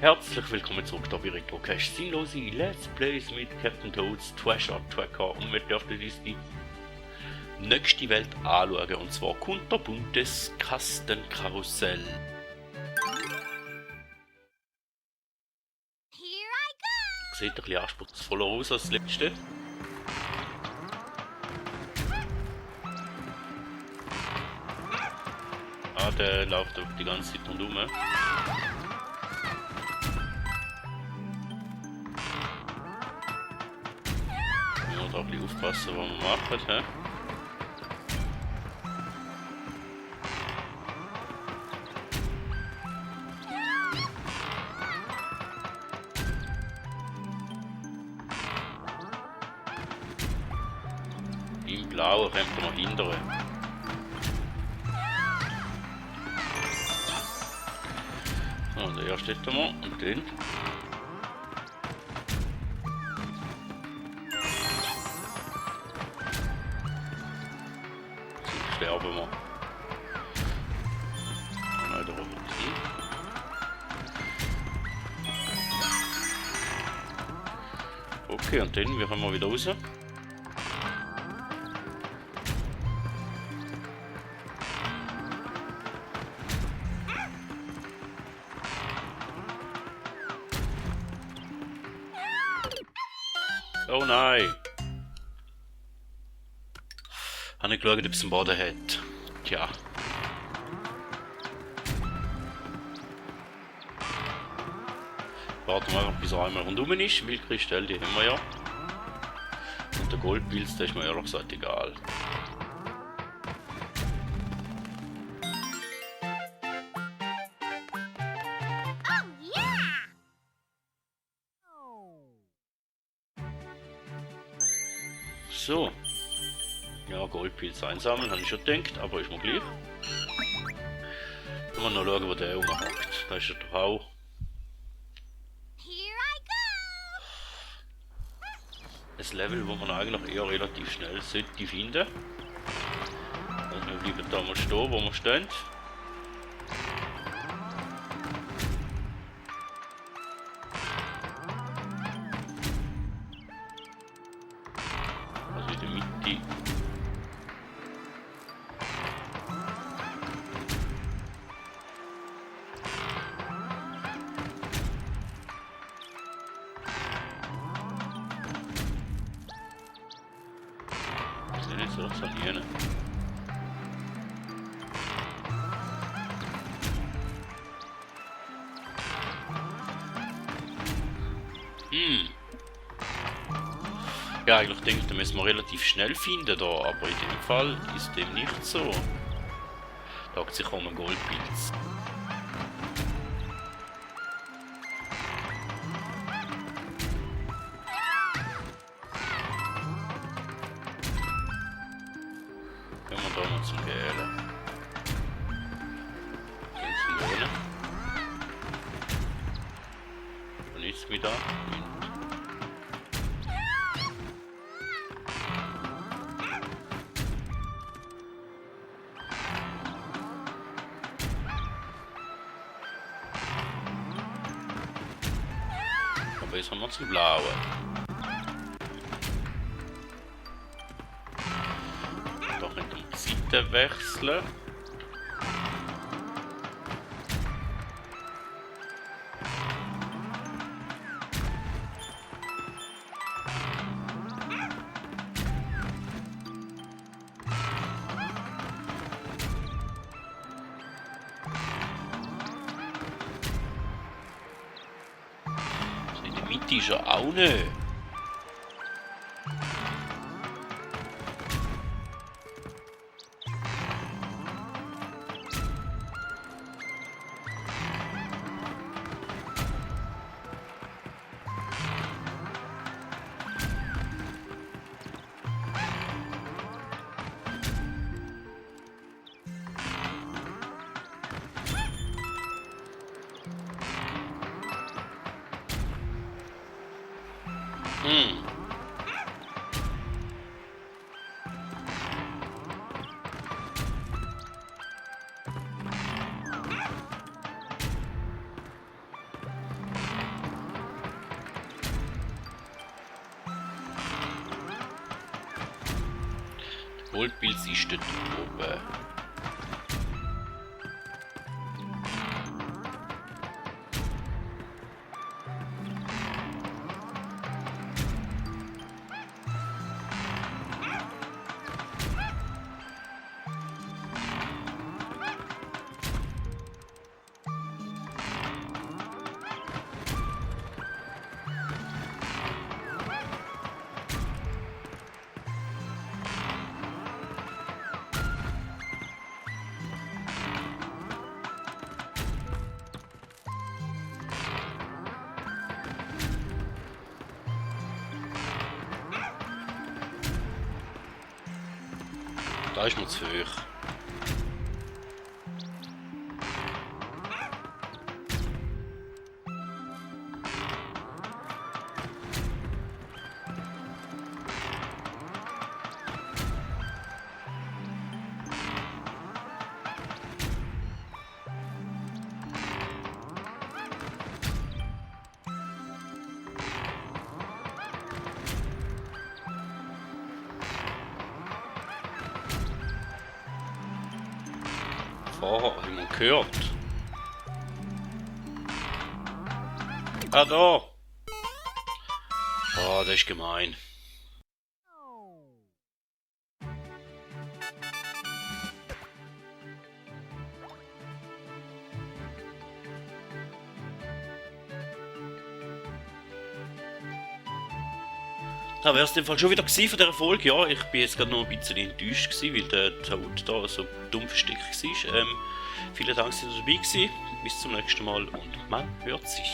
Herzlich willkommen zurück da bei Retrocache. Sinnlose Let's Plays mit Captain Toads Treasure Tracker und wir dürfen uns die nächste Welt anschauen, und zwar kunterbuntes Kastenkarussell. Sieht ein bisschen anspruchsvoller aus als das letzte. Ah, der läuft die ganze Zeit rundherum. Da ein bisschen aufpassen, was wir machen. He? Im Blauen kommt er noch hindern. So, der erste hätten wir und den. Sterben wir. Nein, da oben hin. Okay, und dann wir wir wieder raus. Oh nein! Habe ich geschaut, ob es einen Boden hat. Tja. Warten wir einfach, bis er einmal rundum ist. Wildkristall, die haben wir ja. Und der Goldpilz, der ist mir ehrlich gesagt egal. So. Ja, Goldpilz einsammeln, habe ich schon gedacht, aber ist mir gleich. Können wir noch schauen, wo der rumhackt. Da ist er doch auch. Ein Level, wo man eigentlich eher relativ schnell sollte finden. Und wir bleiben da mal stehen, wo wir stehen. Also in der Mitte. So sanieren. Ja, eigentlich denke ich, da müssen wir relativ schnell finden da, aber in dem Fall ist dem nicht so. Da hat sich auch ein Goldpilz. Können wir da noch zum Gälen. Dann zum Wohnen. Und nichts mehr da. Aber jetzt haben wir zum Blauen. Da können wir die Seite wechseln. In der Mitte ist er auch nicht. Goldpilz ist dort oben. Da ist mir zu hoch. Fahrer, haben wir gehört. Ah, da! Ah, das ist gemein. Da wäre es in dem Fall schon wieder gewesen von dieser Folge. Ja, ich bin jetzt gerade noch ein bisschen enttäuscht gewesen, weil der Toad da so dumm versteckt war. Vielen Dank, dass ihr dabei gewesen. Bis zum nächsten Mal und man hört sich.